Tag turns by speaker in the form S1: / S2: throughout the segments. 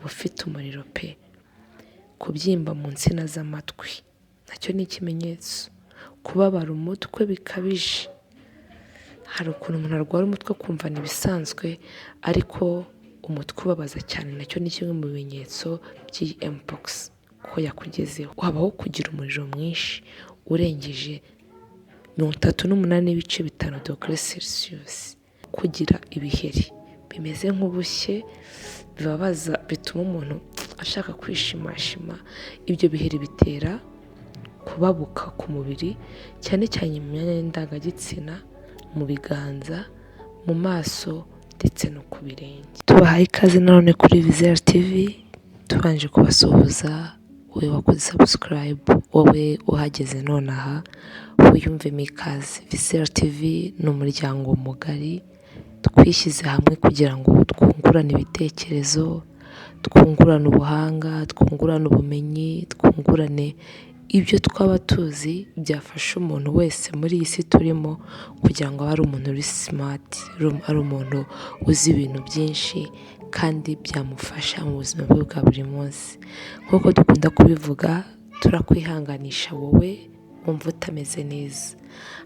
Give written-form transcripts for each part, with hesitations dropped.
S1: Uba ufite umuriro pe! Kubyimba mu nsina z'amatwi nacyo ni ikimenyetso. Kubabara umutwe bikabije, hari ukuntu umuntu arwara umutwe akumva ni ibisanzwe, ariko umutwe ubabaza cyane nacyo ni kimwe mu bimenyetso by'iyi mpox ko yakugezeho. Habaho kugira umuriro mwinshi urengeje 38.5 dogere Celsius, kugira ibiheri bimeze nk'ubushye bibabaza bituma umuntu ashaka kwishimashima, ibyo biheri bitera kubabuka ku mubiri cyane cyane mu myanya y'indangagitsina, mu biganza, mu maso ndetse no ku birenge. Tubahaye ikaze nanone kuri Vizere TV, tubanje kubasuhuza wowe wakoze subscribe, wowe uhageze nonaha wiyumvemo ikaze. Vizere TV ni umuryango mugari twishyize hamwe kugira ngo twungurane ibitekerezo, twungurane ubuhanga, twungurane ubumenyi, twungurane ibyo twaba tuzi byafasha umuntu wese muri iyi si turimo kugira ngo abe ari umuntu uri smart, ari umuntu uzi ibintu byinshi kandi byamufasha mu buzima bwe bwa buri munsi. Nk'uko dukunda kubivuga, turakwihanganisha wowe wumva utameze neza.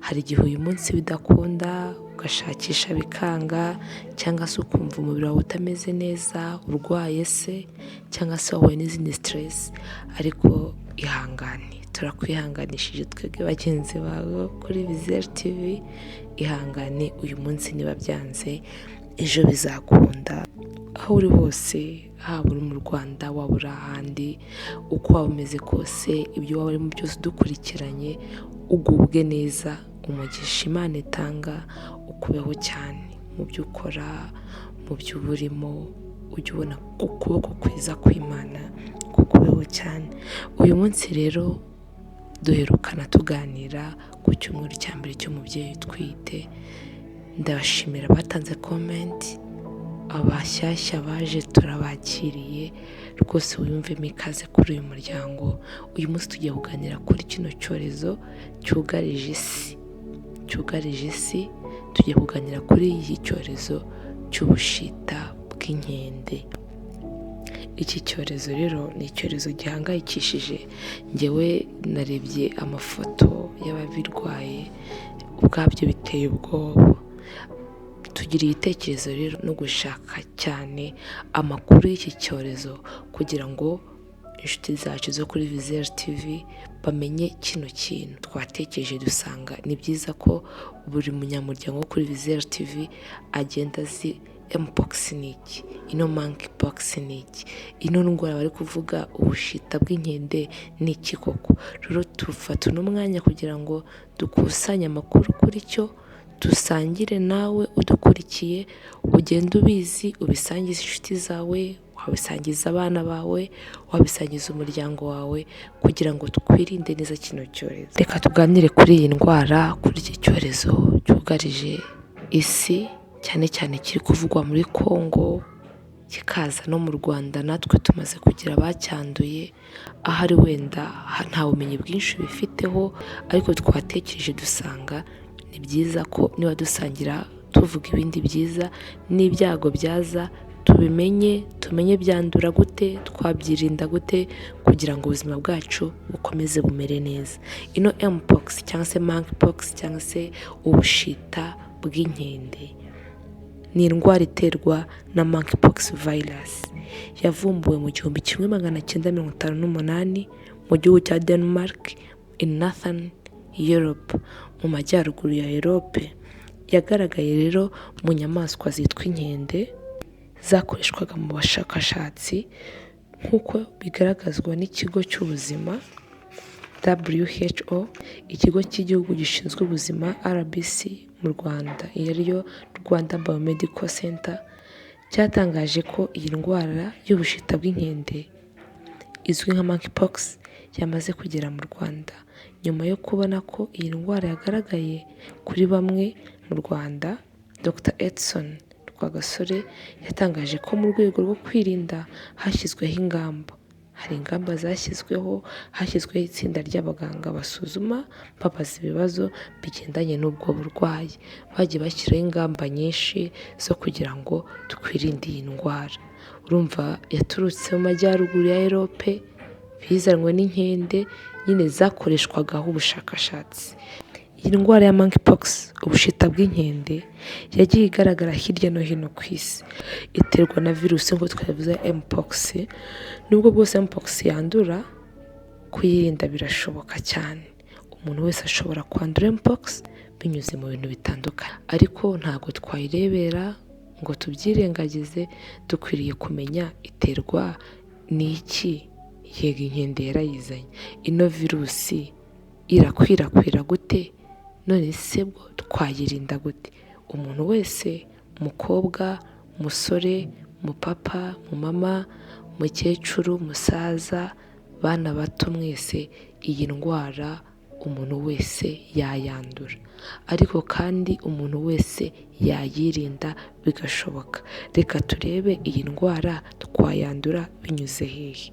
S1: Hari igihe uyu munsi bidakunda ugashakisha bikanga, cyangwa se ukumva umubiri wawe utameze neza, urwaye se cyangwa se wahuye n'izindi stress, ariko ihangane, turakwihanganishije twebwe bagenzi bawe kuri Vizere TV, ihangane uyu munsi niba byanze ejo bizakunda. Aho uri hose, haba uri mu Rwanda, waba uri ahandi, uko waba umeze kose, ibyo waba urimo byose udukurikiranye, ugubwe neza, umugisha Imana itanga ukubeho cyane mu byo ukora, mu byo uba urimo, ujye ubona ukuboko kwiza kw'Imana kukubeho cyane. Uyu munsi rero duherukana tuganira ku cyumweru cya mbere cy'umubyeyi utwite, ndabashimira abatanze comment, abashyashya baje turabakiriye, rwose wiyumvemo ikaze kuri uyu muryango. Uyu munsi tugiye kuganira kuri kino cyorezo cyugarije isi, cyugarije isi, tugiye kuganira kuri iki cyorezo cy'ubushita bw'inkende. Iki cyorezo rero ni icyorezo gihangayikishije, njyewe narebye amafoto y'ababirwaye ubwabyo biteye ubwoba. Tugira igitekerezo rero no gushaka cyane amakuru y'iki cyorezo kugira ngo inshuti zacu zo kuri Vizere TV bamenye kino kintu. Twatekereje dusanga ni byiza ko buri munyamuryango wo kuri Vizere TV agenda azi mpox ni iki, ino monkeypox ni iki, ino ndwara bari kuvuga ubushita bw'inkende ni iki koko. Rero tufata uno mwanya kugira ngo dukusanye amakuru kuri cyo, dusangire nawe udukurikiye, ugende ubizi, ubisangize inshuti zawe, wabisangiza abana bawe, wabisangiza umuryango wawe kugira ngo twirinde neza kino cyorezo. Reka tuganire kuri iyi ndwara, kuri iki cyorezo cyugarije isi, cyane cyane kiri kuvugwa muri Congo, kikaza no mu Rwanda natwe tumaze kugira abacyanduye, ahari wenda nta bumenyi bwinshi bifiteho, ariko twatekereje dusanga ni byiza ko niba dusangira tuvuga ibindi byiza n'ibyago byaza tubimenye, tumenye byandura gute, twabyirinda gute kugira ngo ubuzima bwacu bukomeze bumere neza. Ino mpox cyangwa se monkeypox cyangwa se ubushita bw'inkende ni indwara iterwa na monkeypox virus, yavumbuwe mu 1958 mu gihugu cya Denmark in Northern Europe, mu majyaruguru ya Europe. Yagaragaye rero mu nyamaswa zitwa inkende zakoreshwaga mu bushakashatsi nk'uko bigaragazwa n'ikigo cy'ubuzima WHO, ikigo cy'igihugu gishinzwe ubuzima RBC mu Rwanda, iyo ariyo Rwanda Biomedical Center, cyatangaje ko iyi ndwara y'ubushita bw'inkende izwi nka monkeypox yamaze kugera mu Rwanda, nyuma yo kubona ko iyi ndwara yagaragaye kuri bamwe mu Rwanda. Dr Edson Rwagasore yatangaje ko mu rwego rwo kwirinda hashyizweho ingamba. Hari ingamba zashyizweho, hashyizweho itsinda ry'abaganga basuzuma babaza ibibazo bigendanye n'ubwo burwayi. Bagiye bashyiraho ingamba nyinshi zo kugira ngo twirinde iyi ndwara. Urumva yaturutse mu majyaruguru ya Erope, bizanwe n'inkende nyine zakoreshwagaho ubushakashatsi. Iyi ndwara ya monkeypox, ubushita bw'inkende, yagiye igaragara hirya no hino ku isi. Iterwa na virusi nk'uko twabivuze mpox. Nubwo bwose mpox yandura, kuyirinda birashoboka cyane. Umuntu wese ashobora kwandura mpox binyuze mu bintu bitandukanye, ariko ntabwo twayirebera ngo tubyirengagize. Dukwiriye kumenya iterwa n'iki. Yego, inkende yarayizanye, ino virusi irakwirakwira gute? None se bwo twayirinda gute? Umuntu wese, umukobwa, umusore, umupapa, umumama, umukecuru, umusaza, bana bato, mwese iyi ndwara umuntu wese yayandura, ariko kandi umuntu wese yayirinda bigashoboka. Reka turebe iyi ndwara twayandura binyuze hehe.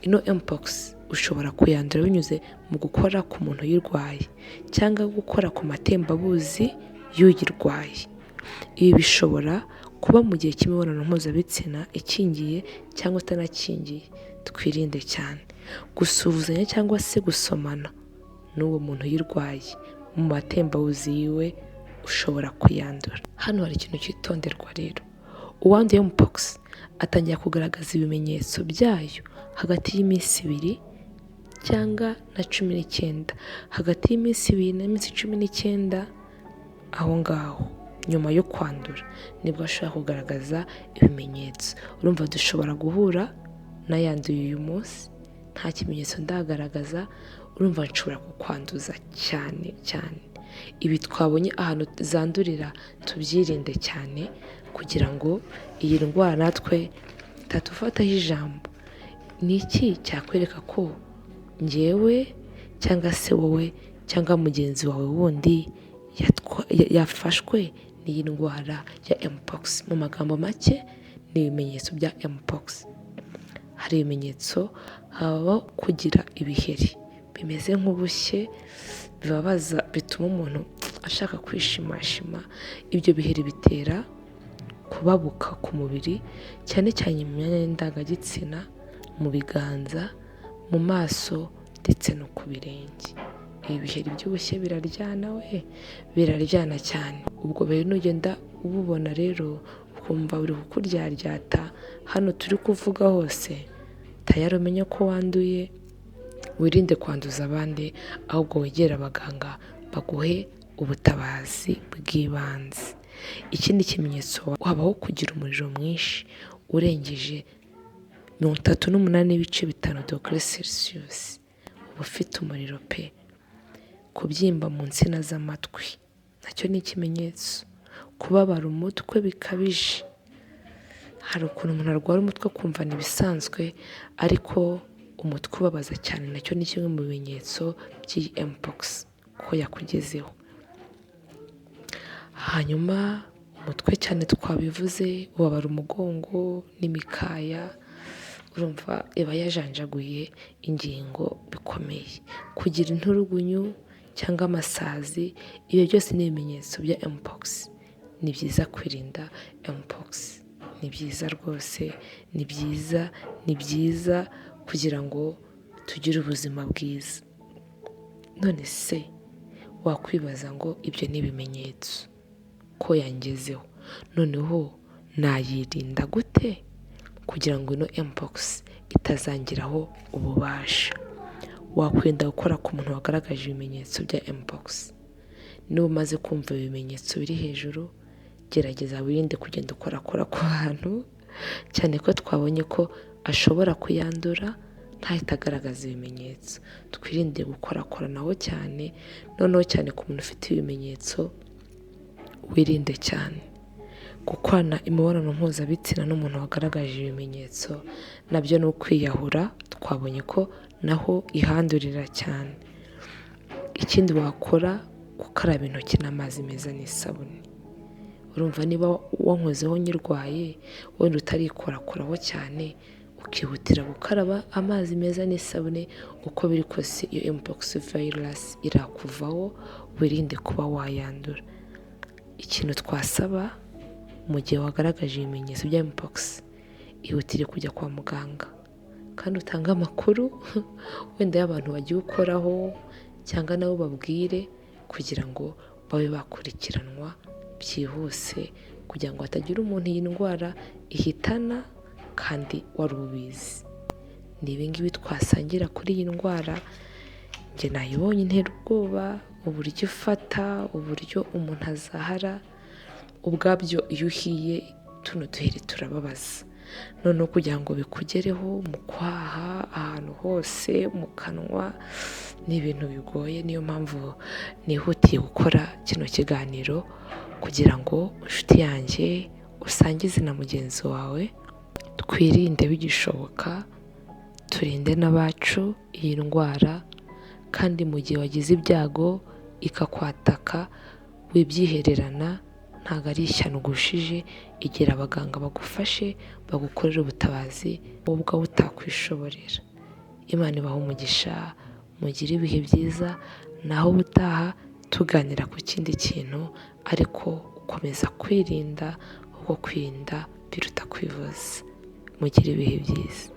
S1: Ino mpox ushobora kuyandura binyuze mu gukora ku muntu uyirwaye cyangwa gukora ku matembabuzi y'uyirwaye. Ibi bishobora kuba mu gihe cy'imibonano mpuzabitsina ikingiye cyangwa itanakingiye. Twirinde cyane gusuhuzanya cyangwa se gusomana n'uwo muntu uyirwaye mu matembabuzi yiwe, ushobora kuyandura. Hano hari ikintu cyitonderwa rero. Uwanduye mpox atangira kugaragaza ibimenyetso byayo hagati y'iminsi 2 cyangwa na 19, hagati y'iminsi 2 n'iminsi 19 aho ngaho nyuma yo kwandura nibwo ashobora kugaragaza ibimenyetso. Urumva dushobora guhura n'ayanduye uyu munsi nta kimenyetso ndagaragaza, urumva nshobora kukwanduza cyane cyane. Ibi twabonye ahantu zandurira, tubyirinde cyane kugira ngo iyi ndwara natwe itatufataho ijambo. Ni iki cyakwereka ko njyewe cyangwa se wowe cyangwa mugenzi wawe wundi yafashwe n'iyi ndwara ya mpox? Mu magambo make, ni ibimenyetso bya mpox. Hari ibimenyetso, habaho kugira ibiheri bimeze nk'ubushye bibabaza, bituma umuntu ashaka kwishimashima. Ibyo biheri bitera kubabuka ku mubiri, cyane cyane mu myanya y'indangagitsina, mu biganza, mu maso ndetse no ku birenge. Ibi biheri by'ubushye biraryana we, biraryana cyane. Ubwo rero nugenda ububona rero ukumva buri kukuryaryata hano turi kuvuga hose, tayari umenye ko wanduye. Wirinde kwanduza abandi, ahubwo wegere abaganga baguhe ubutabazi bw'ibanze. Ikindi kimenyetso, habaho kugira umuriro mwinshi urengeje 38.5 dogere Celsius, uba ufite umuriro pe. Kubyimba mu nsina z'amatwi nacyo ni ikimenyetso. Kubabara umutwe bikabije, hari ukuntu umuntu arwara umutwe akumva ni ibisanzwe, ariko umutwe ubabaza cyane nacyo ni kimwe mu bimenyetso by'iyi mpox ko yakugezeho. Hanyuma umutwe cyane twabivuze, ubabara umugongo n'imikaya, urumva iba yajanjaguye ingingo bikomeye. Kugira inturugunyu cyangwa amasazi, ibyo byose ni ibimenyetso bya mpox. Ni byiza kwirinda mpox, ni byiza rwose, ni byiza, ni byiza kugira ngo tugire ubuzima bwiza. None se wakwibaza ngo ibyo ni ibimenyetso ko yangezeho, noneho nayirinda gute kugira ngo ino mpox itazangiraho ububasha? Wakwirinda gukora ku muntu wagaragaje ibimenyetso bya mpox. Niba umaze kumva ibimenyetso biri hejuru, gerageza wirinde kugenda ukorakora ku bantu, cyane ko twabonye ko ashobora kuyandura ntahite agaragaza ibimenyetso. Twirinde gukorakoranaho cyane, noneho cyane ku muntu ufite ibimenyetso wirinde cyane. Gukorana imibonano mpuzabitsina n'umuntu wagaragaje ibimenyetso nabyo ni ukwiyahura, twabonye ko naho ihandurira cyane. Ikindi wakora, gukaraba intoki n'amazi meza n'isabune. Urumva niba wankozeho nyirwaye, wenda utarikorakoraho cyane, ukihutira gukaraba amazi meza n'isabune, uko biri kose iyo mpox virus irakuvaho, wirinde kuba wayandura. Ikintu twasaba, mu gihe wagaragaje ibimenyetso bya mpox, Ihutire kujya kwa muganga kandi utange amakuru wenda y'abantu bagiye ukoraho cyangwa nabo babwire, kugira ngo babe bakurikiranwa byihuse, kugira ngo hatagira umuntu iyi ndwara ihitana kandi wari ubizi. Ni ibingibi twasangira kuri iyi ndwara. Njye nayibonye intera ubwoba, uburyo ifata, uburyo umuntu azahara, ubwabyo iyo uhiye tuno duheri turababaza, noneho kugira ngo bikugereho mu kwaha, ahantu hose mu kanwa, ni ibintu bigoye. Niyo mpamvu nihutiye gukora kino kiganiro kugira ngo inshuti yanjye usangize na mugenzi wawe, twirinde bigishoboka, turinde n'abacu iyi ndwara. Kandi mu gihe wagize ibyago ikakwataka, wibyihererana, ntabwo ari ishyano ugushije. Egera abaganga bagufashe, bagukorere ubutabazi wowe ubwawe utakwishoborera. Imana ibahe umugisha, mugire ibihe byiza, naho ubutaha tuganira ku kindi kintu, ariko ukomeza kwirinda, kuko kwirinda biruta kwivuza. Mugire ibihe byiza.